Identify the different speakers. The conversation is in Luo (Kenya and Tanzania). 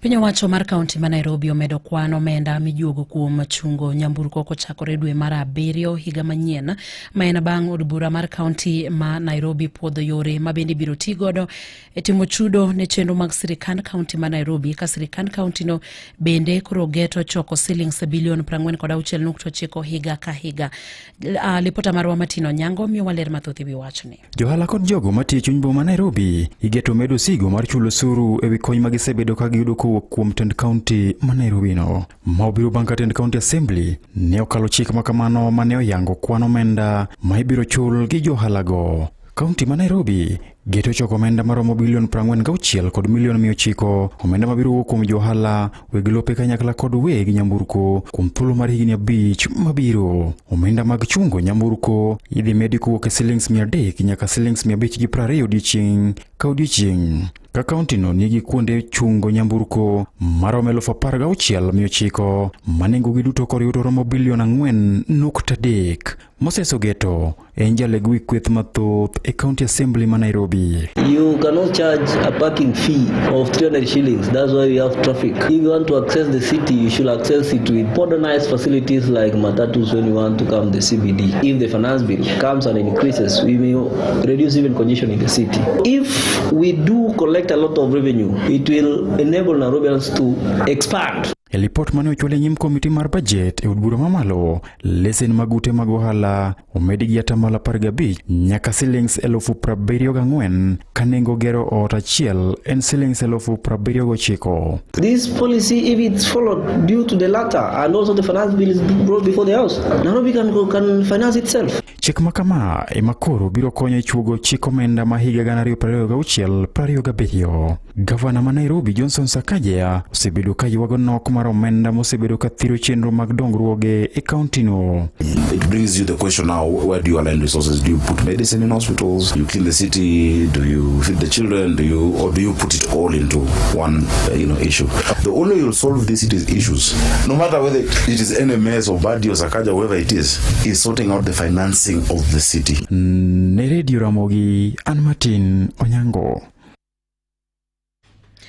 Speaker 1: Piny owacho mar kaunti ma Nairobi omedo kwan omenda mijuogo kuom chungo nyamburko kochakore dwe mar abiriyo higa manyien, ma en bang' od bura mar kaunti ma Nairobi puodho yore ma bende ibiro ti godo e timo chudo ne chenro mag sirikand kaunti ma Nairobi, ka sirikand kauntino bende koro geto choko silings bilion 46.9 higa ka higa. Lipota marwa Martin Onyango miyowa ler mathoth e wi wachni.
Speaker 2: Johala kod jogo matiyo e chuny boma Nairobi igeto medo osigo mar chulo osuru e wi kony ma gisebedo ka giyudo kowuok kuom tend kaunti ma Nairobi no. Ma obiro bang' ka tend kaunti assembly ne okalo chik ma kamano ma ne oyango kwan omenda ma ibiro chul gi johalago. Kaunti ma Nairobi geto choko omenda maromo bilion 46 kod milion 900, omenda mabiro wuok kuom johala, weg lope kanyakla kod weg nyamburko kuom thuolo mar higni 5 mabiro. Omenda mag chungo nyamburko idhi medi kowuok e silings 300 nyaka silings 520 odiechieng' ka odiechieng'. Ka kauntino nigi kuonde chungo nyamburko maromo 16,900 ma nengogi duto koriw to romo bilion 4.3. Moses Ogeto en jaleg wi kweth mathoth e County Assembly ma Nairobi.
Speaker 3: You cannot charge a parking fee of 300 shillings. That's why we have traffic. If you want to access the city, you should access it with modernized facilities like matatus when you want to come the CBD. If the finance bill comes and increases, we may reduce even congestion in the city. If we do collect a lot of revenue, it will enable Nairobians to expand.
Speaker 2: E lipot mane ochwal e nyim komiti mar bajet e od bura mamalo, lesen mag ute mag ohala omedi gi atamalo 15 nyaka silings 74,000 ka nengo gero ot achiel en silings 79,000.
Speaker 3: This policy, if it's followed due to the latter and also the finance bill is brought before the house, Nairobi can finance itself.
Speaker 2: Chik ma kama ema koro biro konyo e chuogo chik omenda ma higa 2026 27. Gavana ma Nairobi Johnson Sakaja osebedo ka ywago nok mar omenda mosebedo ka thiro chenro mag dongruoge e kauntino.
Speaker 4: It brings you the question now, where do you align resources? Do you put medicine in hospitals? Do you clean the city? Do you feed the children? Or do you put it all into one issue? The only way you'll solve the city's issues, no matter whether it is NMS or Badi or Sakaja, whoever it is sorting out the financing of the city.
Speaker 2: Ne Radio Ramogi, an Martin Onyango.